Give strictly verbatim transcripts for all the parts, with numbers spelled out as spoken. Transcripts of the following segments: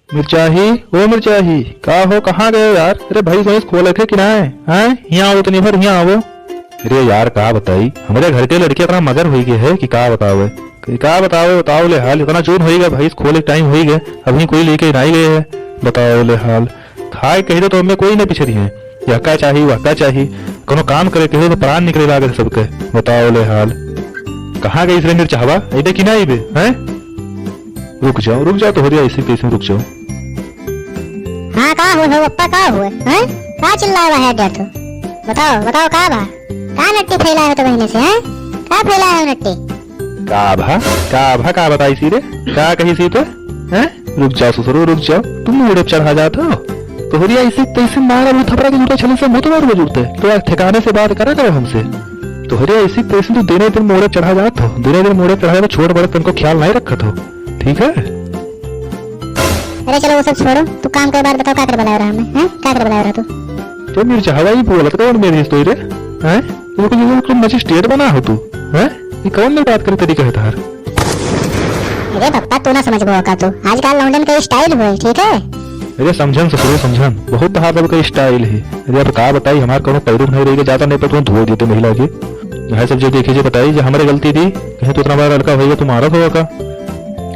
मिर्चाही, ओ मिर्चाही, का हो, कहाँ गए यार? अरे भैंस वैंस खोले थे कि नाय? हैं? हियाँ आवो तनी भर, हियाँ आवो। अरे यार, का बताई, हमरे घर के लड़के इतना मगर होई गए है कि का बतावे। कि का बतावे, बताओ ले हाल, इतना जोन होई गए, भैंस खोले टाइम होई गए, अभी कोई लेके नाई गए है। बताओ ले हाल, खाए कह दे तो हमें कोई ना पीछे दिए, यह का चाही, वह का चाही, कोनो काम करे कह दे तो प्राण निकले लागे सबके। बताओ ले हाल, कहाँ गई रे मिर्चाहवा, अइबे कि ना अइबे, हैं? रुक जाओ, रुक जाओ, तोहरे ऐसे कैसे रुक जाओ। हाँ, का हुए हो पप्पा, का हुए, हैं? का चिल्लाए बा है डर तू? बताओ, बताओ, का बा? का नट्टी फैलाए हो तो महीने से, हैं? का फैलाए हो नट्टी? का भा, का भा, का बताई सी रे? का कही सी तो? हैं? रुक जाओ ससुरो, रुक जाओ। तुम मुड़े चढ़ा जात हो। तोहरी ऐसे तैसे मारा वो थपरा के जूता छले से मुंह तुम्हारे बजूरते। तो आज ठिकाने से बात करा करो हमसे। तोहरे ऐसे तैसे तू दिने दिन मोड़े चढ़ा जात हो, दिने दिन मोड़े चढ़ा जात हो, छोट बड़े तुमको ख्याल नहीं रखत हो, ठीक है? अरे चलो वो सब छोड़ो, तू काम के बाद बताओ का कर बनाए रहा हमें, हैं? का कर बनाए रहा तू? तो मिर्चाहवा ही बोलत कौन मेरी हिस्टोरी रे? हैं? तू को, तू को मजिस्ट्रेट बना हो तू, हैं? ये कौन में बात करे तरीका है तार? अरे पप्पा, तू ना समझबो का तू। आजकल लौंडन के स्टाइल हुए, ठीक है? अरे समझन ससुरो समझन, बहुत तहार सबके स्टाइल है। अरे अब का बताई, हमार कौनो पैरुख नहीं रही, ज्यादा नहीं पर तुम धो देते महिला के। यह सब जो देखी जो बताई, जो हमरे गलती थी, कहीं तो इतना बड़ा लड़का भैया तुम मारत हो का?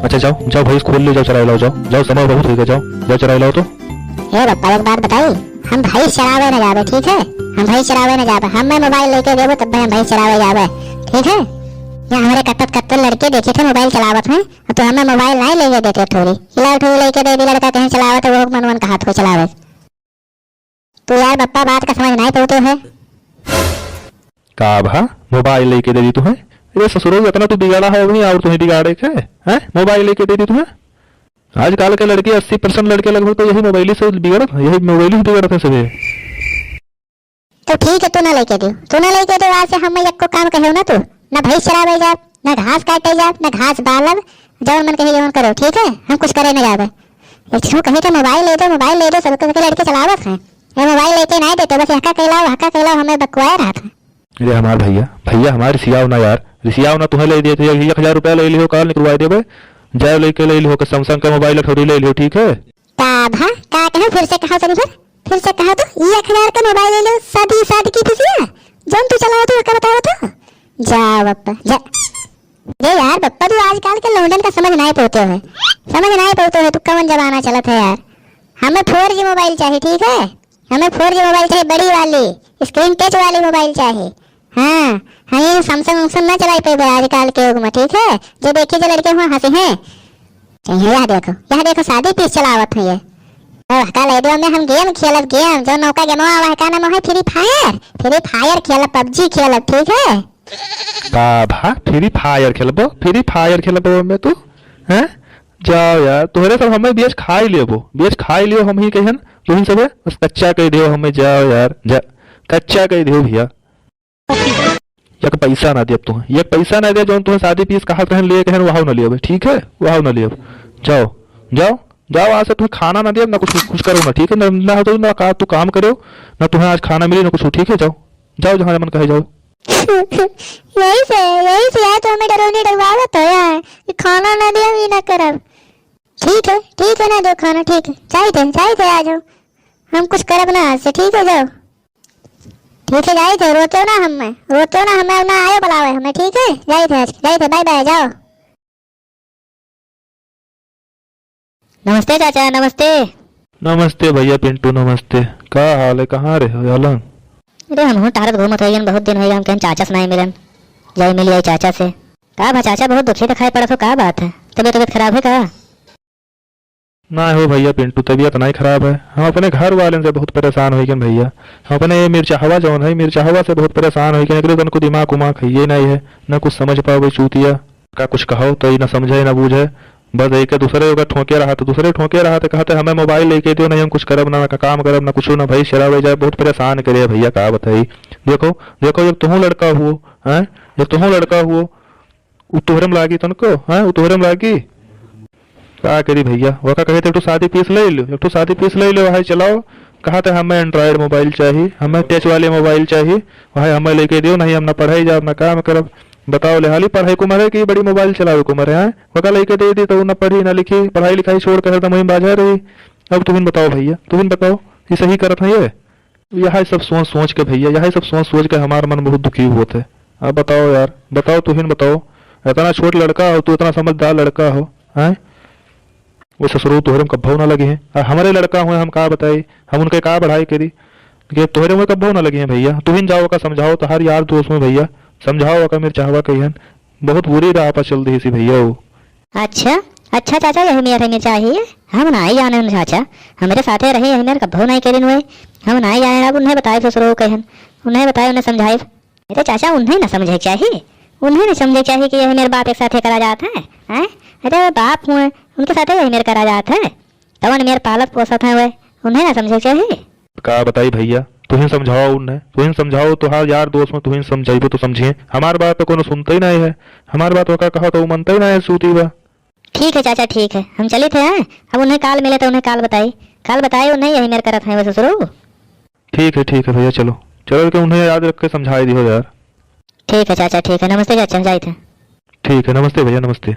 अच्छा जाओ, जाओ भैंस खोल ले, जाओ चराए लाओ, जाओ, जाओ, समय बहुत हो गया, जाओ, जाओ चराए लाओ तो। हे पप्पा, एक बात बताई, हम भैंस चरावे न जावे, ठीक है? हम भैंस चरावे न जावे, हमें मोबाइल लेके देबो तब हम भैंस चरावे जावे, ठीक है? यहाँ हमारे कत्तत कत्तत लड़के देखे थे मोबाइल चलावत हैं, तो हमें मोबाइल नहीं लेके देते थोड़ी। इला उठो लेके दे दी लड़का कहीं चलावत है, वो मन मन का हाथ को चलावे। तू यार बप्पा बात का समझ नहीं पड़तो है। का भा मोबाइल लेके दे दी तुम्हें? अरे ससुरो इतना तू बिगाड़ा है अभी और तुम्हें बिगाड़े के हैं? मोबाइल लेके दे दी तुम्हें? आजकल के लड़के अस्सी परसेंट लड़के लगभग तो यही मोबाइल से बिगड़त हैं, यही मोबाइल से बिगड़त हैं सभी। तो ठीक है, तू ना लेके दियो, तू ना लेके दियो। आज से हम यक्को काम कहे ना तू, ना भैंस चरावे जाब, ना घास काटे जाब, ना घास बालब, जौन मन कहे जौन करो, ठीक है? हम कुछ करे ना जाबे। एक ठो कहे के मोबाइल ले दो, मोबाइल ले दो, सब के लड़के चलावत हैं। ये मोबाइल लेके ना देते, बस हका कहलाओ, हका कहलाओ, हमें बकवाए रहा था। अरे हमार भैया, भैया हमार रिसियाओ ना यार, रिसियाओ ना, तुम्हें ले दिए थे एक हजार रुपया ले लियो, काल निकलवा देबे, जाओ लेके ले लियो, के सैमसंग का मोबाइल अठौरी ले लियो, ठीक है? का भा, का कहे, फिर से कहा तनी फिर, फिर से कहा तो, ये एक हजार का मोबाइल ले लो, सादी सादी की खुशियाँ, जौन तू चलाओ तो, का बताओ तो, जा बप्पा, जा। अरे यार बप्पा, तू आजकल के लौंडन का समझ नहीं पौते हो, समझ नहीं पौते हो, तू कौन जमाना चलत है यार? हमें फोर जी मोबाइल चाहिए, ठीक है? हमें फोर जी मोबाइल चाहिए, बड़ी वाली, स्क्रीन टच वाली मोबाइल चाहिए। हाँ, हाँ, ये सैमसंग वैमसंग ना चलाई पेबे आजकल के युग में, ठीक है? जो देखी जो लड़के हुआ हंसी हैं। चाहिए, यह देखो, यह देखो, सादी पीस चलावत हैं ये। अब का ले दो, में हम गेम खेलब, गेम, जो नौका गेमवा आवा है, का नाम है? फ्री फायर, फ्री फायर खेलब, पबजी खेलब, ठीक है? का भा फ्री फायर खेलबो, फ्री फायर खेलबो में तू, हैं? जाओ यार, तोहरे सब हमें बेच खाई लेबो, बेच खाई लियो हम ही कहन, तुही सबे बस कच्चा कह दियो हमें, जाओ यार, जा, कच्चा कह दियो भैया। एक पैसा ना देब तुहें, एक पैसा ना देब, जौन तुहें सादी पीस कहत रहन, लिए कहन, वहाव ना लेब, ठीक है, वहाव ना लेब। जाओ, जाओ, जाओ, आज से तुहें खाना ना देब, ना कुछ, कुछ करो ना, ठीक है, ना, ना हो तो ना का, तू काम करो, ना तुहें आज खाना मिली, ना कुछ, ठीक है, जाओ, जाओ, जहाँ मन कहे जाओ। यही से, यही से यार, तो हमें डरौनी डरवावत हो यार, कि खाना ना देब, ई ना करब। ठीक है, ठीक है, ना दो खाना, ठीक है, जाई थे, जाई थे, आ जाओ, हम कुछ करब ना आज से, ठीक है, जाओ। ठीक है, जाई थे, रोक्यो ना हमें, रोक्यो ना हमें, ना आयो बुलावे हमें, ठीक है? जाई थे आज, जाई थे, बाय बाय, जाओ। नमस्ते चाचा, नमस्ते। नमस्ते भैया पिंटू, नमस्ते। का हाल है, कहाँ रहे हो, आलन? अरे, हमहूँ टहरत घूमत होइगन, बहुत दिन होइगन, हम कहन चाचा से नाहीं मिलन, जाई मिल आई चाचा से। का भा चाचा, बहुत दुखी दिखाई पड़त हो, का बात है? तबीयत, तबीयत खराब है का? ना हो भैया पिंटू, तबीयत नाहीं खराब है। हम अपने घर वालेन से बहुत परेशान होइगन भैया। हम अपने ये मिर्चाहवा जौन है, मिर्चाहवा से बहुत परेशान होइगन। एकरे तनको दिमाग उमाग है ये नाहीं है, ना कुछ समझ पावे चूतिया। का कुछ कहो तो ई ना समझे ना बूझे, बस एक दूसरे ओका ठोके रहत, दूसरे ठोके रहत, कहत हमें मोबाइल लेके दियो, नाहीं हम कुछ करब ना, ना काम करब ना कुछ ना, भैंस चरावे जाए, बहुत परेशान करे है भैया, का बताई। देखो, देखो, जब तुहूँ लड़का हुओ, हैं, जब तुहूँ लड़का हुओ, उ तोहरे में लागी तनको, हैं? उ तोहरे में लागी? का करी भैया, ओका कहे तो एक ठो सादी पीस ले लो, एक ठो सादी पीस ले लो, भाई चलाओ। कहा था हमें Android मोबाइल चाहिए, हमें टच वाले मोबाइल चाहिए, भाई हमें लेके दियो, नाहीं हम ना पढ़ाई जाब, ना काम करब। बताओ ले, हाली पढ़ाई क उमर है कि बड़ी मोबाइल चलावे क उमर है, हैं? वका लइके दे दी तो न पढ़ी न लिखी, पढ़ाई लिखाई छोड़ के हरदम वहीं बाझा रही। अब तुहिन बताओ भइया, तुहिन बताओ, ई सही करत हैं ये? यही सब सोच सोच के भइया, यही सब सोच सोच के हमार मन बहुत दुखी होत है। अब बताओ यार, बताओ, तुहिन बताओ, इतना छोट लड़का हो तू, इतना समझदार लड़का हो, हैं? वो ससुरो तोहरे में कब्बो ना लगिहैं। आ हमरे लड़का हुए, हम का बताई, हम उनके का बढ़ाई करी कि तोहरे में कब्बो ना लगिहैं भइया। तुहिन जाओ का समझाओ, तोहार यार दोस्त में भइया, समझाओ का मेर चाहवा कहिहन, बहुत बुरी राह पर चल दिहिसी भइया वो। अच्छा, अच्छा चाचा, यही मेर हमें चाहिए। हम नाहीं जाने उन चाचा, हमरे साथे रहे, यही मेर कब्बो नाहीं करिन हुए। हम नाहीं जाने, अब उन्हें बताए ससुरो कहिहन, उन्हें बताए, उन्हें समझाए। अरे चाचा, उन्हें ना समझे के चाही, उन्हें ना समझे के चाही कि यही मेर बाप एक साथे करा जात है, हैं? अरे बाप हुए, उनके साथे यही मेर करा जात है, तवन मेर पालत पोसत है हुए, उन्हें ना समझे के चाही। का बताई भइया, तुहिन समझाओ उन्हें, तुहिन समझाओ, तोहार यार दोस्त में तुहिन समझाइबो तो समझिए, हमार बात तो कोनो सुनते ही नहीं है, हमार बात वका कहा तो वो मनते ही नहीं है, सूती बा। ठीक है चाचा, ठीक है, हम चलित है, हैं? अब उन्हें काल मिले तो उन्हें काल बताई, काल बताई उन्हें, यही मेर करत है वो ससुरो। ठीक है, ठीक है भइया, चलो, चलो के उन्हें याद रख के समझाई दिहो यार। ठीक है चाचा, ठीक है, नमस्ते चाचा, जाइत है। ठीक है, नमस्ते भइया, नमस्ते।